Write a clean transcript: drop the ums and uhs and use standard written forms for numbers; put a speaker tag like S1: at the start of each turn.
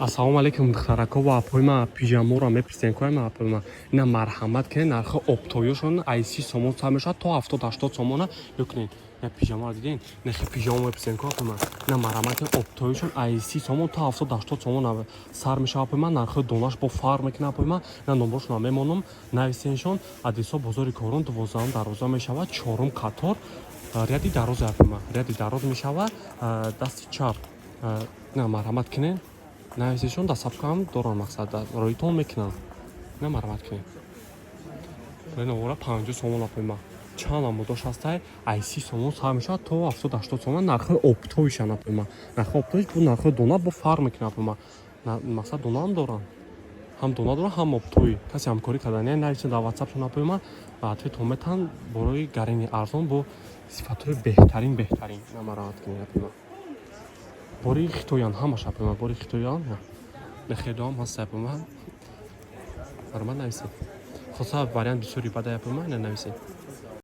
S1: Ассалому алайкум, духтарако ва апои ма. Пижаморо мепурсем кои ма, апои ма. Ина, марҳамат кунед, нархи оптовиёшон ай 30 сомон сар мешавад то 70-80 сомона. Бикунед, я пижамаро диден? Нахи пижамо мепурсем ко, апои ма. Ина, марҳамат кунед, оптовиёшон ай 30 сомон то 70-80 сомона сар мешавад, апои ма. Нархи донаш бо фарқ мекунад, апои ма. Ина, номбаршонро мемонам, нависеншон. Адресо: бозори Корон, 12-ум дарвоза мешавад, чорум қатор, ряди дарозе, апои ма, ряди дароз мешавад, дасти чап. На, марҳамат кунед, нависешон, доставкаам дорам, мақсад, роитон мекунам. На, марҳамат кунед. Навора 50 сомон, апои ма. Чанд намудош ҳастай, ай 30 сомон сар мешавад то 70-80 сомон. Нархи оптовишан, апои ма. Нархи оптовиш бу нархи дона бо фарқ мекунад, апои ма. Мақсад, донаам дорам, ҳам дона дорам, ҳам оптовый. Касе ҳамкорӣ кардани, нависен дар ватсапшон, апои ма, ва ответон метаҳанд. Борои гарини арзон бо сифатҳои беҳтарин, беҳтарин. На, марҳамат кунед, апои ма. Бори хитоян ҳамаш, апои ма, бори хитоян. Нахедоам ҳаст, апои ма. Марҳамат, нависед. Хоса вариант бисёри бадай, апои ма. Ина, нависед.